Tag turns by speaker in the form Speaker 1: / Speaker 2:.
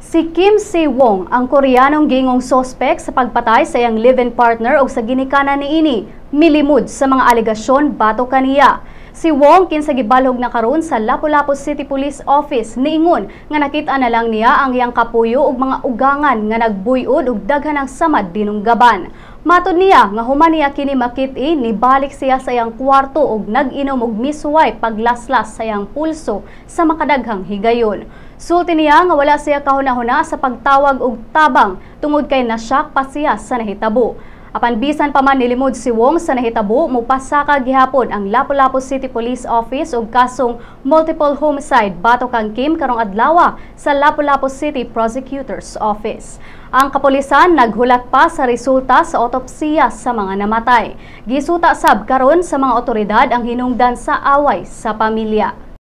Speaker 1: Si Kim Si-wong, ang Koreanong giingong sospek sa pagpatay sa iyang live-in partner o sa ginikanan niini, milimod sa mga alegasyon batok kaniya. Si Wong, kinsa gibalhog na karon sa Lapu-Lapu City Police Office, niingon nga nakita na lang niya ang iyang kapuyo ug mga ugangan nga nagbuyod ug daghan ang samad dinunggaban. Matod niya nga human niya kini makit-i, nibalik siya sa iyang kwarto ug nag-inom og misway paglaslas sa iyang pulso sa makadaghang higayon. Sulti niya nga wala siya kahuna-huna sa pagtawag og tabang tungod kay nasyak pa siya sa nahitabo. Apan bisan pa man nilimod si Wong sa nahitabo, mupasaka gihapon ang Lapu-Lapu City Police Office og kasong multiple homicide batok kang Kim karong adlaw sa Lapu-Lapu City Prosecutor's Office. Ang kapulisan naghulat pa sa resulta sa otopsiya sa mga namatay. Gisuta sab karon sa mga otoridad ang hinungdan sa away sa pamilya.